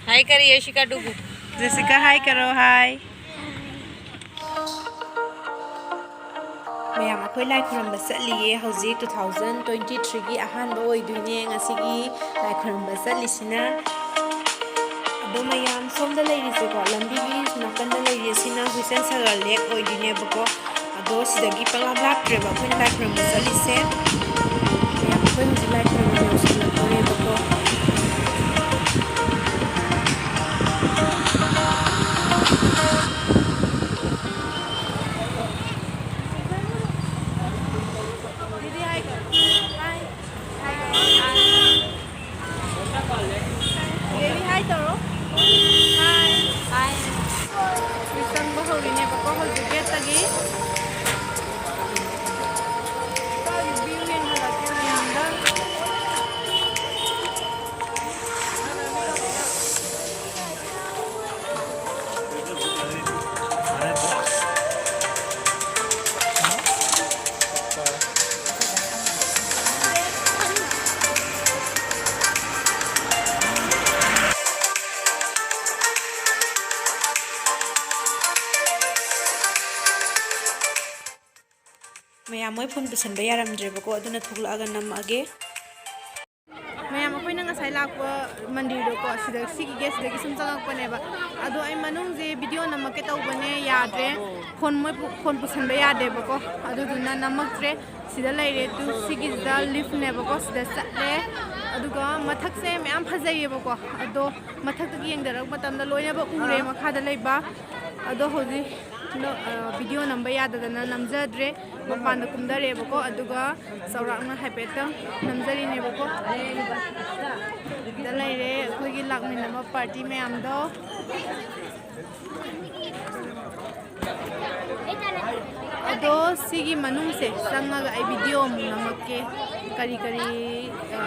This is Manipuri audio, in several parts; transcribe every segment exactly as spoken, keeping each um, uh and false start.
हाय करिए इशिका डुगू। जेसिका, हाय करो, हाय। ꯃꯌꯥꯝ, ꯑꯩꯈꯣꯏ ꯂꯥꯏ ꯈꯨꯔꯨꯝꯕ ꯆꯠꯂꯤꯌꯦ꯫ ꯍꯧꯖꯤꯛ two thousand twenty three ꯒꯤ ꯑꯍꯥꯟꯕ ꯑꯣꯏꯗꯣꯏꯅꯦ ꯉꯁꯤꯒꯤ ꯂꯥꯏ ꯈꯨꯔꯨꯝꯕ ꯆꯠꯂꯤꯁꯤꯅ꯫ ꯑꯗꯣ ꯃꯌꯥꯝ, ꯁꯣꯝꯗ ꯂꯩꯔꯤꯁꯦꯀꯣ, ꯂꯝꯕꯤꯒꯤ ꯅꯥꯀꯟꯗ ꯂꯩꯔꯤꯁꯤꯅ ꯍꯨꯏꯁꯦꯟ ꯁꯥꯒꯔ ꯂꯦꯛ ꯑꯣꯏꯗꯣꯏꯅꯦꯕꯀꯣ꯫ ꯑꯗꯣ ꯁꯤꯗꯒꯤ ꯄꯪꯂꯥꯞ ꯂꯥꯞꯇ꯭ꯔꯦꯕ ꯑꯩꯈꯣꯏꯅ ꯂꯥꯏ ꯈꯨꯔꯨꯝꯕ ꯆꯠꯂꯤꯁꯦ꯫ ꯃꯌꯥꯝ, ꯑꯩꯈꯣꯏ ꯍꯧꯖꯤꯛ ꯂꯥꯏ ꯈꯨꯔꯨꯝꯕ ꯌꯧꯁꯤꯜꯂꯛꯇꯣꯔꯦꯕꯀꯣ꯫ ꯕꯦꯕꯤ, ꯍꯥꯏ ꯇꯧꯔꯣ꯫ ꯍꯥꯏ꯫ ꯍꯥꯏ꯫ ꯆꯪꯕ ꯍꯧꯔꯤꯅꯦꯕꯀꯣ ꯍꯧꯖꯤꯛ ꯒꯦꯠꯇꯒꯤ꯫ ꯚ꯭ꯌꯨ ꯌꯦꯡꯍꯜꯂꯛꯀꯦ ꯃꯌꯥꯝꯗ꯫ ꯃꯌꯥꯝ, ꯃꯣꯏ ꯐꯣꯟ ꯄꯨꯁꯟꯕ ꯌꯥꯔꯝꯗ꯭ꯔꯦꯕꯀꯣ, ꯑꯗꯨꯅ ꯊꯣꯛꯂꯛꯑꯒ ꯅꯝꯃꯛꯑꯒꯦ꯫ ꯃꯌꯥꯝ, ꯑꯩꯈꯣꯏꯅ ꯉꯁꯥꯏ ꯂꯥꯛꯄ ꯃꯟꯗꯤꯔꯗꯣꯀꯣ, ꯁꯤꯗ, ꯁꯤꯒꯤ ꯒꯦꯠꯁꯤꯗꯒꯤ ꯁꯨꯝ ꯆꯪꯉꯛꯄꯅꯦꯕ꯫ ꯑꯗꯣ ꯑꯩ ꯃꯅꯨꯡꯁꯦ ꯚꯤꯗꯤꯑꯣ ꯅꯝꯃꯛꯀꯦ ꯇꯧꯕꯅꯦ, ꯌꯥꯗ꯭ꯔꯦ, ꯐꯣꯟ, ꯃꯣꯏ ꯐꯣꯟ ꯄꯨꯁꯟꯕ ꯌꯥꯗꯦꯕꯀꯣ, ꯑꯗꯨꯗꯨꯅ ꯅꯝꯃꯛꯇ꯭ꯔꯦ꯫ ꯁꯤꯗ ꯂꯩꯔꯦ, ꯑꯗꯨ ꯁꯤꯒꯤꯁꯤꯗ ꯂꯤꯐꯅꯦꯕꯀꯣ, ꯁꯤꯗ ꯆꯠꯂꯦ꯫ ꯑꯗꯨꯒ ꯃꯊꯛꯁꯦ ꯃꯌꯥꯝ ꯐꯖꯩꯌꯦꯕꯀꯣ, ꯑꯗꯣ ꯃꯊꯛꯇꯒꯤ ꯌꯦꯡꯊꯔꯛꯄ ꯃꯇꯝꯗ ꯂꯣꯏꯅꯃꯛ ꯎꯔꯦ ꯃꯈꯥꯗ ꯂꯩꯕ꯫ ꯑꯗꯣ ꯍꯧꯖꯤꯛ ꯅꯣ-, ꯑ, ꯚꯤꯗꯤꯑꯣ ꯅꯝꯕ ꯌꯥꯗꯗꯅ ꯅꯝꯖꯗ꯭ꯔꯦ꯫ ꯃꯄꯥꯟꯗ ꯀꯨꯝꯊꯔꯛꯑꯦꯕꯀꯣ, ꯑꯗꯨꯒ ꯆꯥꯎꯔꯥꯛꯅ ꯍꯥꯏꯐꯦꯠꯇꯪ ꯅꯝꯖꯔꯤꯅꯦꯕꯀꯣ꯫ ꯁꯤꯗ ꯂꯩꯔꯦ ꯑꯩꯈꯣꯏꯒꯤ ꯂꯥꯛꯃꯤꯟꯅꯕ ꯄꯥꯔꯇꯤ ꯃꯌꯥꯝꯗꯣ꯫ ꯑꯗꯣ ꯁꯤꯒꯤ ꯃꯅꯨꯡꯁꯦ ꯆꯪꯉꯒ ꯑꯩ ꯚꯤꯗꯤꯑꯣ ꯑꯃꯨꯛ ꯅꯝꯃꯛꯀꯦ꯫ ꯀꯔꯤ ꯀꯔꯤ, ꯑ,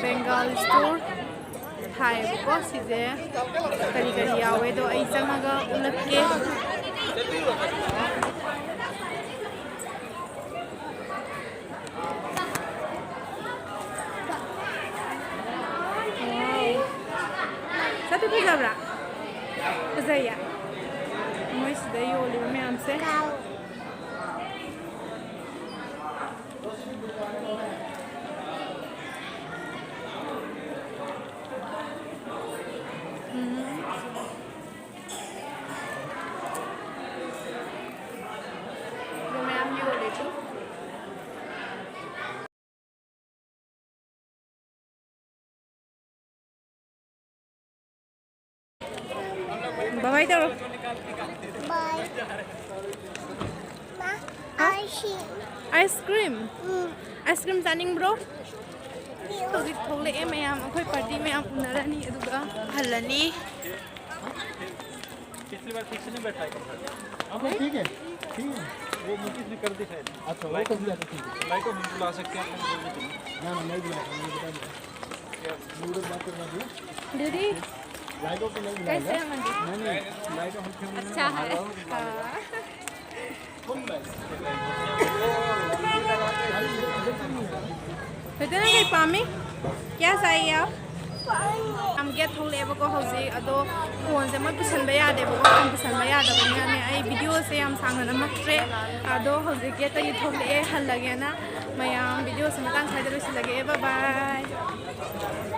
ꯕꯦꯡꯒꯥꯜ ꯁ꯭ꯇꯣꯔ ꯊꯥꯏꯌꯦꯕꯀꯣ꯫ ꯁꯤꯁꯦ ꯀꯔꯤ ꯀꯔꯤ ꯌꯥꯎꯋꯦꯗꯣ ꯑꯩ ꯆꯪꯉꯒ ꯎꯠꯂꯛꯀꯦ꯫ ꯐꯖꯕ꯭ꯔꯥ? ꯐꯖꯩꯌꯦ꯫ ꯃꯣꯏ ꯁꯤꯗ ꯌꯣꯜꯂꯤꯕ ꯃꯌꯥꯝꯁꯦ꯫ ꯎꯝ꯫ ꯑꯗꯨ ꯃꯌꯥꯝ ꯌꯣꯜꯂꯦ ꯇꯨ꯫ ꯕꯥꯏ ꯕꯥꯏ ꯇꯧꯔꯣ꯫ ꯕꯥꯏ꯫ ꯃꯥ, ꯍꯥ? Ice cream. Ice cream. ꯎꯝ꯫ ꯑꯥꯏꯁ ꯀ꯭ꯔꯤꯝ ꯆꯥꯅꯤꯡꯕ꯭ꯔꯣ? ꯄꯤꯌꯨ꯫ ꯍꯧꯖꯤꯛ ꯊꯣꯛꯂꯛꯑꯦ ꯃꯌꯥꯝ, ꯑꯩꯈꯣꯏ ꯄꯥꯔꯇꯤ ꯃꯌꯥꯝ ꯎꯅꯔꯅꯤ, ꯑꯗꯨꯒ ꯍꯜꯂꯅꯤ꯫ पिछली बार ठीक से नहीं बैठा है कमरा। अब ठीक है, ठीक है। वो मुकेश ने कर दी शायद। अच्छा, वो कर दिया तो ठीक है। लाइट को हम बुला सकते हैं, अपन बोल देते हैं। ना, ना, नहीं बुला, नहीं बुला। मैं उधर बात करवा दूँ। दीदी, लाइट को नहीं बुलाएगा। कैसे हैं मंदिर? नहीं, नहीं, लाइट को हम क्यों नहीं अच्छा है। हाँ। ꯐꯖꯅ ꯀꯩ ꯄꯥꯝꯃꯤ? क्या चाहिए आप? ꯌꯥꯝ ꯒꯦꯠ ꯊꯣꯛꯂꯛꯑꯦꯕꯀꯣ ꯍꯧꯖꯤꯛ, ꯑꯗꯣ ꯐꯣꯟꯁꯦ ꯃꯣꯏ ꯄꯨꯁꯟꯕ ꯌꯥꯗꯦꯕꯀꯣ, ꯐꯣꯟ ꯄꯨꯁꯟꯕ ꯌꯥꯗꯕꯅꯤꯅꯅꯦ ꯑꯩ ꯚꯤꯗꯤꯑꯣꯁꯦ ꯌꯥꯝ ꯁꯥꯡꯅ ꯅꯝꯃꯛꯇ꯭ꯔꯦ꯫ ꯑꯗꯣ ꯍꯧꯖꯤꯛ ꯒꯦꯠꯇꯒꯤ ꯊꯣꯛꯂꯛꯑꯦ, ꯍꯜꯂꯒꯦꯅ꯫ ꯃꯌꯥꯝ ꯚꯤꯗꯤꯑꯣꯁꯦ ꯃꯇꯥꯡ ꯁ꯭ꯋꯥꯏꯗ ꯂꯣꯏꯁꯤꯜꯂꯒꯦ꯫ ꯕꯥꯏ ꯕꯥꯏ꯫